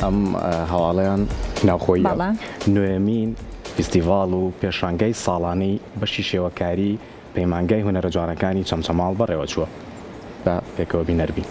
ئەم هەواڵەیان ناوخۆییە. نۆیەمین فیستیڤاڵ و پێشانگای ساڵانەی بەشی شێوەکاری پەیمانگای هونەرە جوانەکانی چەمچەماڵ بەڕێوەچووە. با پێکەوە بینەر بین.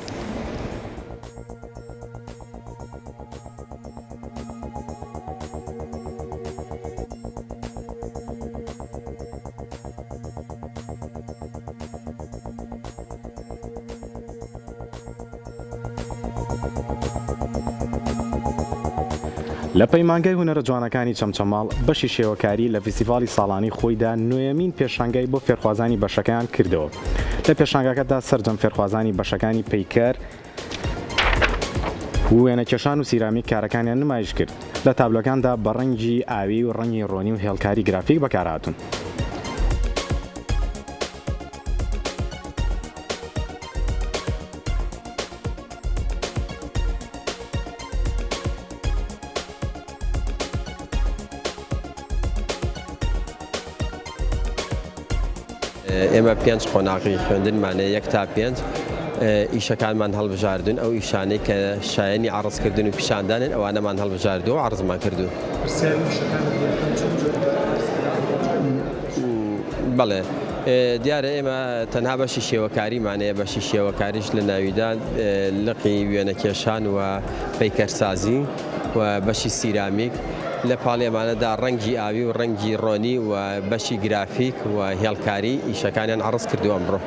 لە پەیمانگای هونەرە جوانەکانی چەمچەماڵ بەشی شێوەکاری لە فیستیڤاڵی ساڵانەی خۆیدا نۆیەمین پێشانگای بۆ فێرخوازانی بەشەکەیان کردەوە. لە پێشانگاکەدا سەرجەم فێرخوازانی بەشەکانی پەیکەر و وێنەکێشان و سیرامیک کارەکانیان نمایش کرد. لە تابلۆکاندا بە ڕەنگی ئاوی و ڕەنگی ڕۆنی و هێڵکاری گرافیک بەکارهاتوون. ئێمە پێنج قۆناغی خوێندنمان هەیە، یەک تا پێنج، ئیشەکانمان هەڵبژاردوون، ئەو ئیشانەی کە شایەنی عەڕزکردن و پیشاندانن ئەوانەمان هەڵبژاردووە و عەڕزمان کردوون. پرسیاری ئیشەکانت لێ بکەم چۆن جۆری بەڵێ دیارە ئێمە تەنها بەشی شێوەکاریمان هەیە، بەشی شێوەکاریش لە ناویدا لقی وێنەکێشان و پەیکەرسازی و بەشی سیرامیک، لە پاڵی ئەمانەدا ڕەنگی ئاوی و ڕەنگی ڕۆنی و بەشی گرافیک و هێڵکاری ئیشەکانیان عەڕز کردووە ئەمڕۆ.